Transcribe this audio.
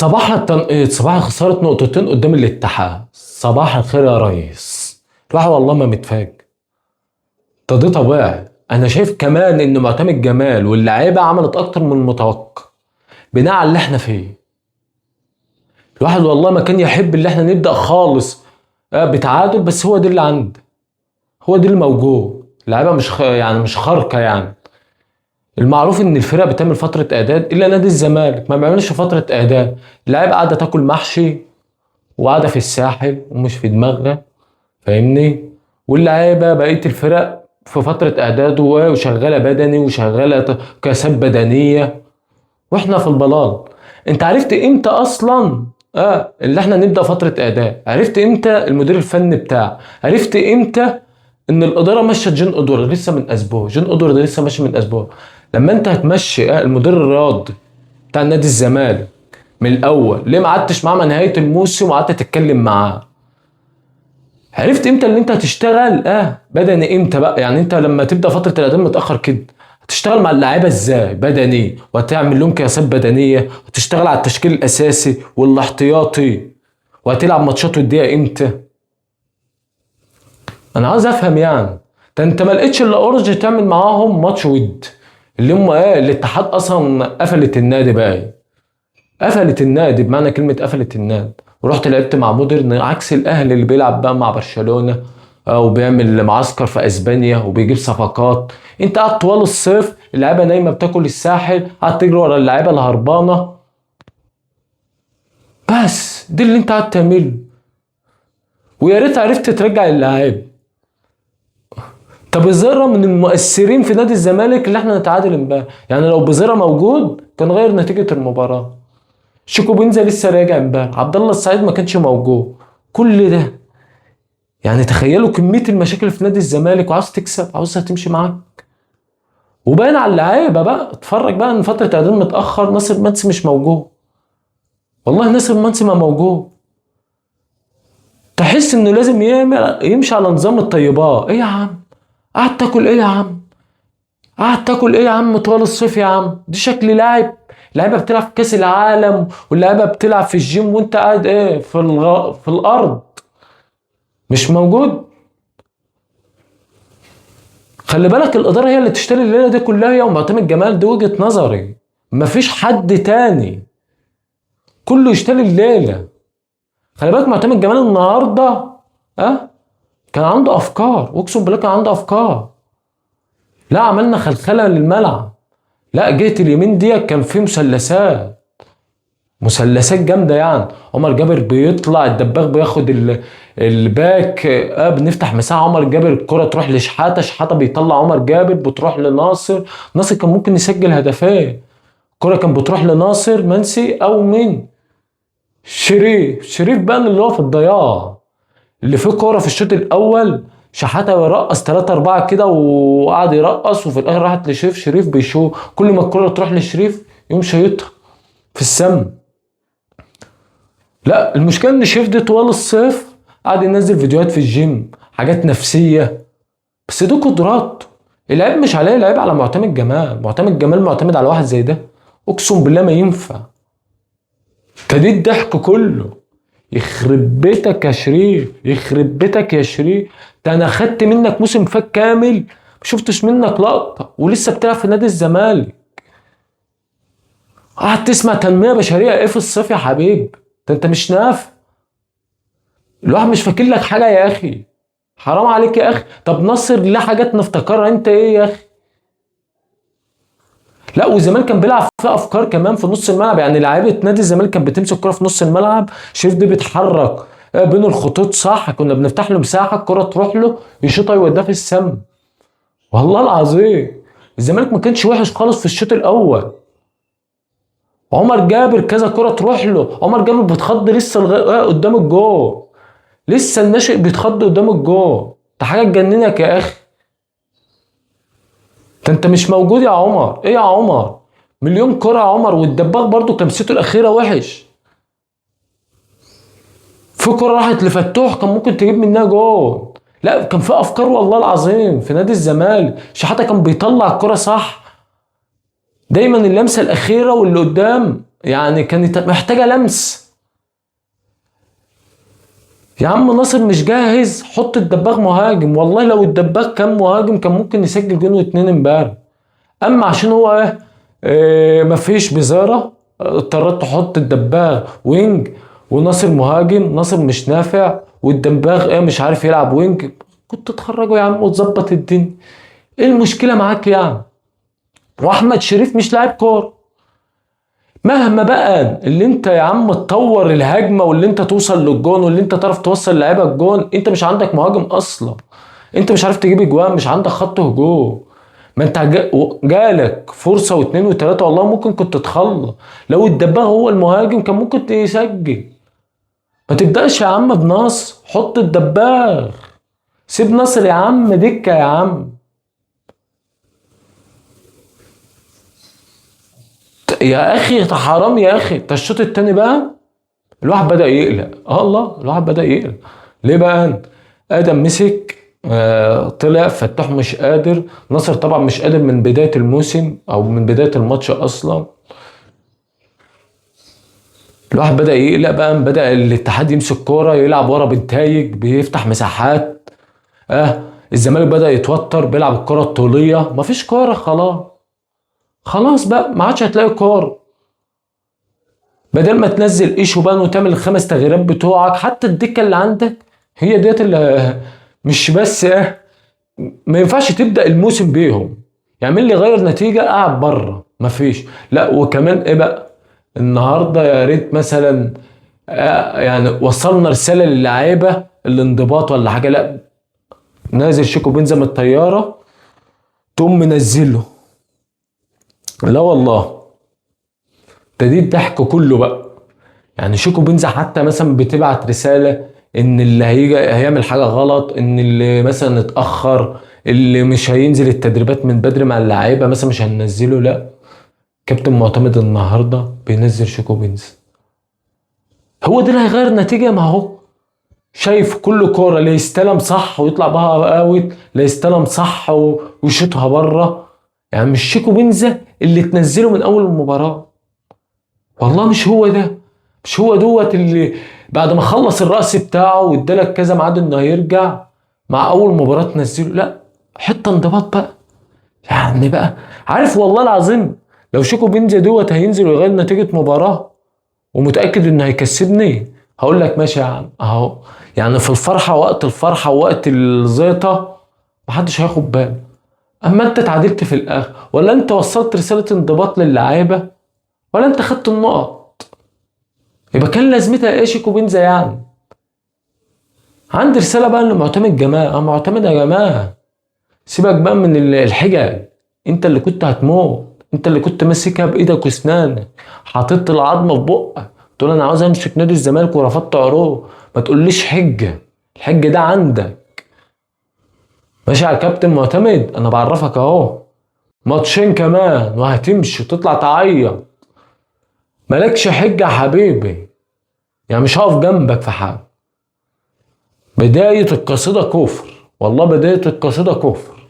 صباح التنقيط، صباح خسارة نقطتين قدام الاتحاد. صباح الخير يا ريس. الواحد والله ما متفاجئ، ده طبيعي. انا شايف كمان ان معتمد جمال واللعيبة عملت اكتر من المتوقع بناء على اللي احنا فيه. الواحد والله ما كان يحب اللي احنا نبدأ خالص بتعادل، بس هو ده اللي عند، هو ده اللي موجود. اللعيبة مش يعني مش خارقة يعني. المعروف ان الفرق بتعمل فترة اعداد، الا نادي الزمالك ما بيعملش فترة اعداد. اللعيبة قاعدة تاكل محشي وقاعدة في الساحل ومش في دماغها، فاهمني؟ واللعيبة بقية الفرق في فترة اعداد وشغالة بدني وشغالة كاسات بدنية، واحنا في البلال. انت عرفت امتى اصلا اللي احنا نبدا فترة اعداد؟ عرفت امتى المدير الفني بتاع؟ عرفت امتى ان الادارة مشت جون ادوارد؟ لسه من اسبوع. جون ادوارد لسه ماشي من اسبوع. لما انت هتمشي المدير الرياضي بتاع نادي الزمالك من الاول، ليه ما قعدتش معاه من نهاية الموسم وقعدت تتكلم معاه؟ عرفت امتى اللي انت هتشتغل بدني امتى بقى؟ يعني انت لما تبدا فترة الاعداد متاخر كده هتشتغل مع اللعيبة ازاي بدني؟ وهتعمل لهم قياسات بدنية، وتشتغل على التشكيل الاساسي والاحتياطي، وهتلعب ماتشات وديه امتى؟ انا عاوز افهم يعني. ده انت ما لقيتش الا اورج تعمل معاهم ماتش ود، اللي هم ايه الاتحاد اصلا قفلت النادي بقى، قفلت النادي بمعنى كلمة قفلت النادي. ورحت لعبت مع مودرن، عكس الاهلي اللي بيلعب بقى مع برشلونة وبيعمل معسكر في اسبانيا وبيجيب صفقات. انت قاعد طوال الصيف اللعيبة نايمة بتاكل الساحل، قاعد تجري ورا اللعيبة الهربانه، بس دي اللي انت قاعد تعمله. ويا ريت عرفت ترجع اللعيب. طب بزيرة من المؤثرين في نادي الزمالك اللي احنا نتعادل امبارح، يعني لو بزيرة موجود كان غير نتيجة المباراة. شيكو بنزا لسه راجع امبارح، عبد الله السعيد ما كانش موجود. كل ده يعني تخيلوا كمية المشاكل في نادي الزمالك، وعاوز تكسب، عاوزها تمشي معاك. وباين على اللعيبة بقى. اتفرج بقى ان فترة اعداد متأخر، ناصر منسي مش موجود. والله ناصر منسي ما موجود. تحس انه لازم يمشي على نظام الطيبات. ايه يا عم؟ قعدت تاكل ايه يا عم؟ قعدت تاكل ايه يا عم طوال الصيف يا عم؟ دي شكل لاعب، لعيبة بتلعب في كاس العالم واللعيبة بتلعب في الجيم، وانت قاعد ايه في الارض مش موجود. خلي بالك الادارة هي اللي تشتري الليلة دي كلها، هي ومعتمد جمال. دي وجهه نظري، مفيش حد تاني، كله يشتري الليلة. خلي بالك معتمد جمال النهارده كان عنده افكار، واقسم بالله كان عنده افكار. لا عملنا خلخله للملعب، لا جهة اليمين دي كان في مثلثات، مثلثات جامدة يعني. عمر جابر بيطلع، الدباغ بياخد الباك، بنفتح مساحة. عمر جابر الكره تروح لشحاته، شحاته بيطلع عمر جابر، بتروح لناصر. ناصر كان ممكن يسجل هدفين. الكره كان بتروح لناصر منسي او مين؟ شريف. شريف بقى اللي هو في الضياع، اللي فيه كورة في الشوط الاول شحاته يرقص 3-4 كده وقعد يرقص، وفي الاخر راحت لشريف. شريف بيشو، كل ما الكورة تروح لشريف يقوم شايطها في السم. لا المشكلة ان شريف دي طوال الصيف قعد ينزل فيديوهات في الجيم، حاجات نفسية، بس دي قدرات. العيب مش عليه، العيب على معتمد جمال. معتمد جمال معتمد على واحد زي ده، اقسم بالله ما ينفع. تدي الضحك كله. يخرب بيتك يا شريف، يخرب بيتك يا شريف. ده انا خدت منك موسم فات كامل ما شفتش منك لقطة، ولسه بتلعب في نادي الزمالك. قعدت تسمع تنمية بشرية ايه في الصيف يا حبيب؟ ده انت مش نافع. الواحد مش فاكر لك حاجة يا اخي، حرام عليك يا اخي. طب ناصر ليه حاجات نفتكرها، انت ايه يا اخي؟ لا والزمالك كان بيلعب في افكار كمان في نص الملعب، يعني لعيبة نادي الزمالك كانت بتمسك الكره في نص الملعب، شريف دي بيتحرك بين الخطوط صح، كنا بنفتح له مساحة، الكره تروح له يشوطها يوديها في السم. والله العظيم الزمالك ما كانش وحش خالص في الشوط الاول. عمر جابر كذا كره تروح له، عمر جابر بيتخض لسه قدام الجول، لسه الناشئ بيتخض قدام الجول. ده حاجة تجننك يا اخي. ده انت مش موجود يا عمر. ايه يا عمر؟ مليون كرة يا عمر. والدباغ برضو لمسته الاخيرة وحش، في كرة راحت لفتوح كان ممكن تجيب منها جول. لا كان في افكار والله العظيم في نادي الزمالك. شحاته كان بيطلع الكرة صح، دايما اللمسة الاخيرة واللي قدام يعني كانت محتاجه لمس. يا عم ناصر مش جاهز، حط الدباغ مهاجم. والله لو الدباغ كان مهاجم كان ممكن يسجل جون واتنين امبارح. اما عشان هو ايه مفيش بزاره، اضطريت تحط الدباغ wing وناصر مهاجم. ناصر مش نافع والدباغ ايه مش عارف يلعب wing، كنت تخرجه يا عم وتظبط الدنيا. ايه المشكلة معاك يعني؟ واحمد شريف مش لاعب كورة. مهما بقى اللي انت يا عم تطور الهجمة واللي انت توصل للجون واللي انت تعرف توصل لعيبة الجون، انت مش عندك مهاجم اصلا، انت مش عارف تجيب اجوان، مش عندك خط هجوم. ما انت جالك فرصة واثنين وثلاثة والله ممكن كنت تخلص. لو الدباغ هو المهاجم كان ممكن تسجل. ما تبداش يا عم بناصر، حط الدباغ، سيب ناصر يا عم دكه يا عم. يا اخي حرام يا اخي. ده الشوط التاني بقى الواحد بدأ يقلق. الله الواحد بدأ يقلق. ليه بقى؟ ادم مسك طلع فتوح مش قادر، ناصر طبعا مش قادر من بداية الموسم او من بداية الماتش اصلا. الواحد بدأ يقلق بقى، بدأ الاتحاد يمسك كورة يلعب ورا بنتايج، بيفتح مساحات. الزمالك بدأ يتوتر، بيلعب الكرة الطولية، مفيش كورة خلاص. خلاص بقى ما عادش هتلاقي كورة. بدل ما تنزل ايشو بقى وتعمل الخمس تغييرات بتوعك، حتى الدكة اللي عندك هي ديت اللي مش بس ما ينفعش تبدا الموسم بيهم. يعمل لي غير نتيجة قاعد بره مفيش. لا وكمان ايه بقى النهارده، يا ريت مثلا يعني وصلنا رسالة للعيبة الانضباط ولا حاجة. لا نازل شيكو بنزا من الطيارة تقوم منزله. لا والله ده دي الضحك كله بقى. يعني شيكو بنزا حتى مثلا بتبعت رسالة ان اللي هيجي هيعمل حاجة غلط، ان اللي مثلا اتأخر، اللي مش هينزل التدريبات من بدري مع اللعيبة مثلا مش هننزله. لا كابتن معتمد النهاردة بينزل شيكو بنزا، هو ده اللي هيغير النتيجة. ما هو شايف كل كورة اللي يستلم صح ويطلع بها out، لا يستلم صح ويشوطها بره. يعني مش شيكو بنزا اللي تنزله من اول المباراة، والله مش هو ده، مش هو دوت اللي بعد ما خلص الرأس بتاعه وادالك كذا ميعاد انه هيرجع مع اول مباراة تنزله. لا حتة انضباط بقى يعني بقى. عارف والله العظيم لو شيكو بنزا دوت هينزل ويغير نتيجة مباراة ومتأكد انه هيكسبني، هقول لك ماشي يا عم اهو. يعني في الفرحة، وقت الفرحة ووقت الزيطة محدش هياخد باله. اما انت اتعادلت في الاخر، ولا انت وصلت رسالة انضباط للعيبة، ولا انت خدت النقط، يبقى كان لازمتها ايه شيكو بنزا يعني؟ عندي رسالة بقى لمعتمد جمال. معتمد يا جماعة سيبك بقى من الحجج، انت اللي كنت هتموت، انت اللي كنت ماسكها بايدك واسنانك، حاطط العظمة في بقك، تقول انا عاوز امسك نادي الزمالك ورفضت عروض. ما تقوليش حجه، الحجة ده عندك. ماشي يا كابتن معتمد، انا بعرفك اهو، ماتشين كمان وهتمشي وتطلع تعيط، مالكش حجه يا حبيبي. يعني مش هقف جنبك في حاجة. بداية القصيدة كفر، والله بداية القصيدة كفر.